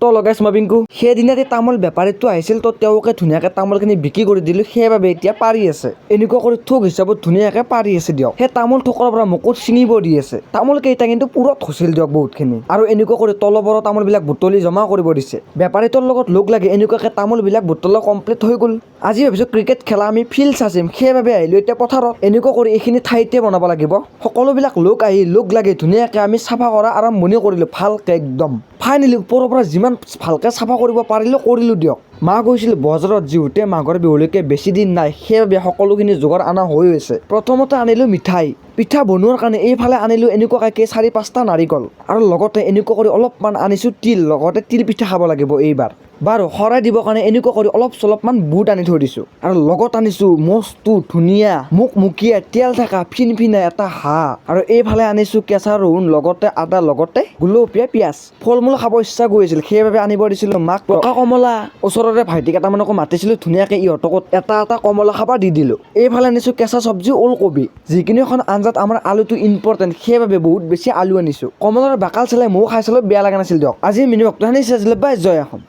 তো লগাইছ মই পিংকু। সেইদিনা যে তামোল বেপাৰীটো আহিছিল, তো তেওঁলোকে ধুনীয়াকৈ তামোলখিনি বিক্ৰী কৰি দিলোঁ। সেইবাবে এতিয়া পাৰি আছে, এনেকুৱা কৰি থোক হিচাপত ধুনীয়াকৈ পাৰি আছে দিয়ক। সেই তামোল থোকৰ পৰা মুকুট ছিঙিব দি আছে। তামোল কেইটা কিন্তু পুৰত হৈছিল দিয়ক বহুতখিনি। আৰু এনেকুৱা কৰি তলৰ পৰা তামোলবিলাক বুটলি জমা কৰিব দিছে। বেপাৰীটোৰ লগত লগ লাগি এনেকুৱাকৈ তামোলবিলাক বুটলা কমপ্লিট হৈ গ'ল। আজি ভাবিছোঁ ক্ৰিকেট খেলা আমি ফিল্ড চাচিম, সেইবাবে আহিলোঁ এতিয়া পথাৰত। এনেকুৱা কৰি এইখিনি ঠাইতে বনাব লাগিব। সকলোবিলাক লোক আহি লগ লাগি ধুনীয়াকৈ আমি চাফা কৰা আৰম্ভণি কৰিলোঁ ভালকৈ একদম। ফাইনেলি ওপৰৰ পৰা যিমান ভালকৈ চাফা কৰিব পাৰিলোঁ, কৰিলোঁ দিয়ক। মা গৈছিল বজাৰত, যিহেতু মাঘৰ বিহুলৈকে বেছি দিন নাই, সেইবাবে সকলোখিনি যোগাৰ অনা হৈ আছে। প্ৰথমতে আনিলোঁ মিঠাই, পিঠা বনোৱাৰ কাৰণে। এইফালে আনিলোঁ এনেকুৱাকৈ চাৰি পাঁচটা নাৰিকল আৰু লগতে এনেকুৱা কৰি অলপমান আনিছোঁ তিল, লগতে তিল পিঠা খাব লাগিব এইবাৰ। বাৰু, শৰাই দিবৰ কাৰণে এনেকুৱা কৰি অলপ চলপমান বুট আনি থৈ দিছোঁ। আৰু লগত আনিছোঁ মস্তো ধুনীয়া মুকমুকীয়া তেল থকা ফিনফিনা এটা হাঁহ। আৰু এইফালে আনিছোঁ কেঁচা ৰহুন, লগতে আদা, লগতে গুলপীয়া পিঁয়াজ। ফল মূল খাব ইচ্ছা গৈ আছিল, সেইবাবে আনিব দিছিলোঁ মাক পকা কমলা। ওচৰৰে ভাইটি কেইটামানকো মাতিছিলোঁ, ধুনীয়াকৈ ইহঁতকো এটা এটা কমলা খাব দি দিলোঁ। এইফালে আনিছোঁ কেঁচা চব্জি ওলকবি। যিকোনো এখন আঞ্জাত আমাৰ আলুটো ইম্পৰ্টেণ্ট, সেইবাবে বহুত বেছি আলু আনিছোঁ। কমলাৰ বাকাল চেলাই ময়ো খাই চালোঁ, বেয়া লগা নাছিল দিয়ক। আজি মিনি ভক্ত আনিছে। বাই, জয় অসম।